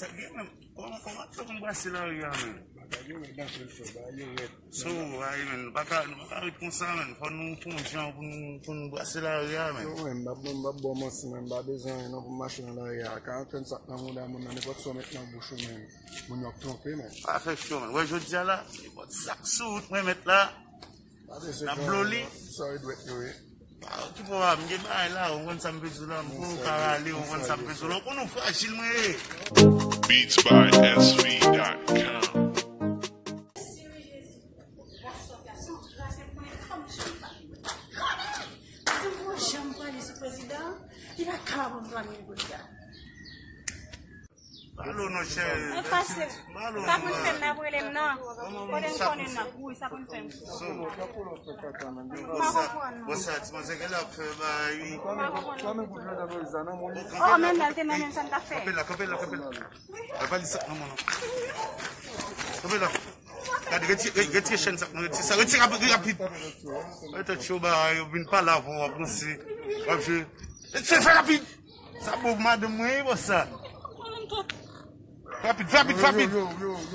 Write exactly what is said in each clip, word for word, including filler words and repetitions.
Sa gen menm. Kòman, kòman fè pou n brase lari a, menm? Bagay yo rèd anpil, frè. Bagay yo rèd. So, bagay, menm, nou pa ka, nou pa ka ret konsa, menm. Fò nou fè yon jan pou nou, pou nou brase lari a, menm. Yo, menm, m ap, m ap ba w manti, menm. M pa bezwen anyen non pou m mache nan lari a. Karantèn sa k nan mouda moun nan, nenpòt sa w met nan bouch ou, menm. Moun yo ap twonpe, menm. Pa fè cho, menm. Wè, jodi a la, nenpòt sa k sou wout mwen mèt la, n ap blo li. Sa yo dwèt yo ye. Ah, ki pwoblèm, m gen bagay la, ou konn sa m bezwen la, m pou ka rale, ou konn sa m bezwen la, ou konn ou frajil mwen ye. Beats by S V dot com. Seri Jezi, gras sòt la, se yon gras, se pou fanm janm pa. Di m pou janm pale sou prezidan, li pa ka ban m twa mil goud la. Alo, non, chè. Sa pou n fè m nan, rele m nan. Kote m konnen nan? Wi, sa pou n fè m. M pa konprann non. Bon, sa, ti manzè gen la ap fè bay. M pa konprann non. Oh, menm nan, l te nan menm sa n t ap fè. Kanpe la, kanpe la, kanpe la. Al valiz sa nan men w. Kanpe la. Gade, retire, retire chèn sa, retire sa, retire rapid, rapid. Retire cho, bay, yo vin pale avè w, w ap ranse. W ap jwe. Fè, fè rapid. Sa bon pou madanm mwen, wi, bòs sa. Rapid, rapid, rapid.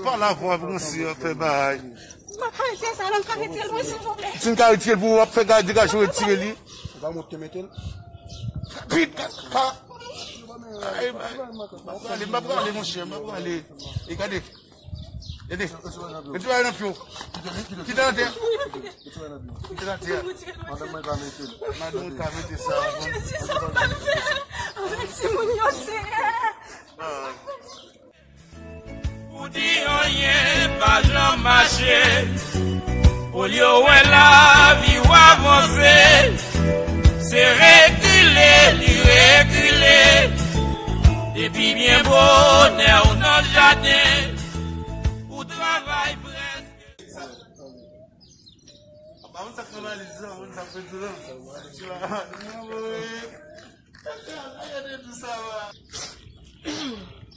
Pale avè w, ranse, fè bay. M pa ka retire sa, non, m ka retire l, wi, silvouplè. Si n ka retire l pou w, w ap fè gade, degaje w, retire li. Ou pa monte mete l. Rapid, pa. Ay, bay. M ap prale, m ap prale, monchè, m ap prale. E gade. Gade. Retire bagay nan pye w. Kite l atè. Kite l atè. Madanm mwen ka mete l. Madanm mwen ka mete sa. Jezi, sa m pral fè avèk timoun yo, Senyè? Ah. Pou di anyen pa janm mache. Olye w wè lavi w avanse, se rekile li rekile. Depi byen bonè w nan jaden, ou travay prèske. Apa moun sa k nan valiz la, moun sa k pèdi la.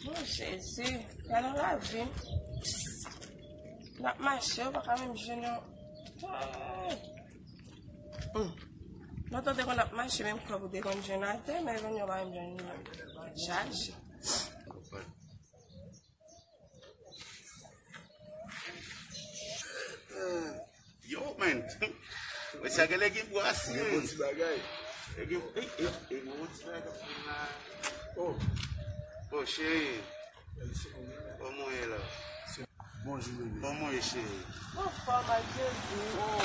Bon, Jezi, gade lavi. N ap mache, ou pa ka menm jwenn yon. Hmm. Lontan te konn ap mache, menm kòb ou te konn jwenn atè, men kounye a ou pa menm jwenn yon. Chaje. Yo, man. Wè sa genlè gen bwa si, man. Gen bon ti bagay. E gen, e, e, e gen bon ti bagay k ap vin la. Oh. Oh, cheri. Kòman w ye la? Bonjou, bebe. Kòman w ye, cheri? Mwen anfòm, ak Jezi. Oh,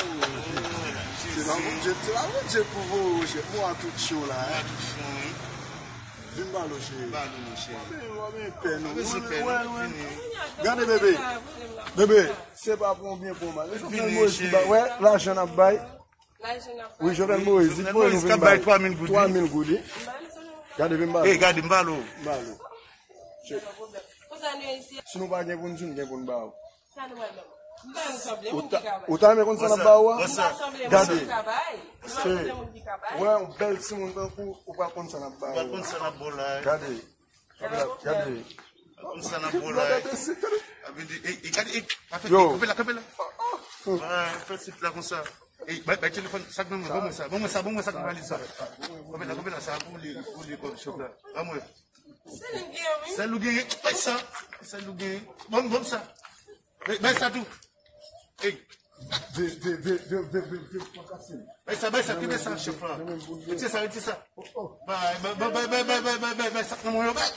se pa Bondye, se pa Bondye pou voye w, cheri. Mwen a tout cho la, hein. Mwen a tout cho, wi. Vin ba nou, cheri. Ba nou, mon cheri. W ap gen, w ap gen pè, non. Pa bezwen pè, non, nou fini. Gade, bebe. Bebe, se pa pou yon byen, pou yon mal. Jovenel Moïse ki ba, wè, lajan n ap bay. Wi, Jovenel Moïse, di Jovenel Moïse k ap bay twa mil goud, wi. Twa mil goud, wi. Gade, vin ba nou. Ey, gade, m ba nou. M ba nou. Si nou pa gen pou n di, n gen pou n ba ou. Sa nou wè menm? M pa yon sanble moun ki ka bay. Ou ta renmen konn sa n ap ba ou a? M pa sanble moun ki ka bay. M pa sanble moun ki ka bay. Wè, yon bèl timoun tankou ou pa konn sa n ap ba ou a. Ou pa konn sa n ap ba w la, eh. Gade. Gade. Konn sa n ap ba w la, eh. Gade. Gade, ey, ey, gade, ey, pa fè, ey, kanpe la, kanpe la. Ay, fè sit la konsa. Ey, bay, bay telefòn, sa k nan men, ban mwen sa, ban mwen sa, ban mwen sa k nan valiz sa. Kanpe la, kanpe la, sa pou li, pou li kòb chòf la. Ban mwen. Sèl ou genyen, wi. Sèl ou genyen. Bay sa. Sèl ou genyen. Ban m, ban m sa. Bay, bay sa tou. Ey. Bay sa, bay sa, kenbe sa, chèf la. Retire sa, retire sa. Bay, bay, bay sa k nan men yo, bay.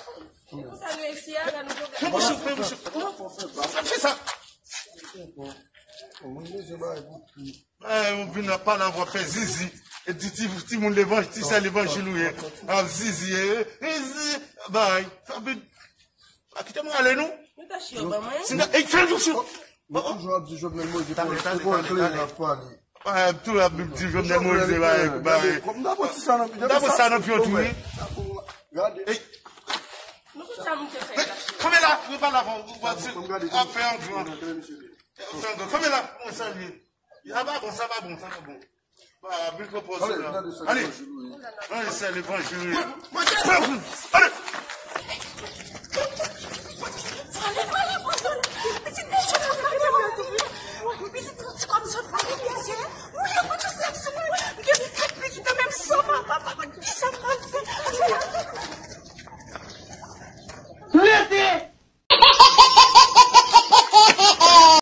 Se pou sa nou isi a, la nou pwoblèm. Fè bouch ou, fè bouch ou. Fè sa. Mwen bezwen bagay pou kri. Bay, ou vin ap pale avè w, ap fè zizi. E di ti, timoun levanj, ti sè levanjil ou ye. Ap zizi, e, e, zizi. Bay, fè vin. Pa kite m rale nou. Nou ta chiyo ban mwen. Si n ta, ey, fè l toujou. Mwen toujou ap di Jovenel Moïse, tande, tande, tande, tande. Ay, tou ap di Jovenel Moïse, bay, bay. Kòm n ta pran ti sa nan, n ta pran sa nan pye w tou, wi. Gade. Ey. Nou konn sa moun te fè la. Kanpe la, nou pa la, ou pa di, ap fè yon gran. Kanpe la, mwen salye. Sa pa bon, sa pa bon, sa pa bon. Ba, vin pran pòz la. Ale. Ale, se levanjil. Ale.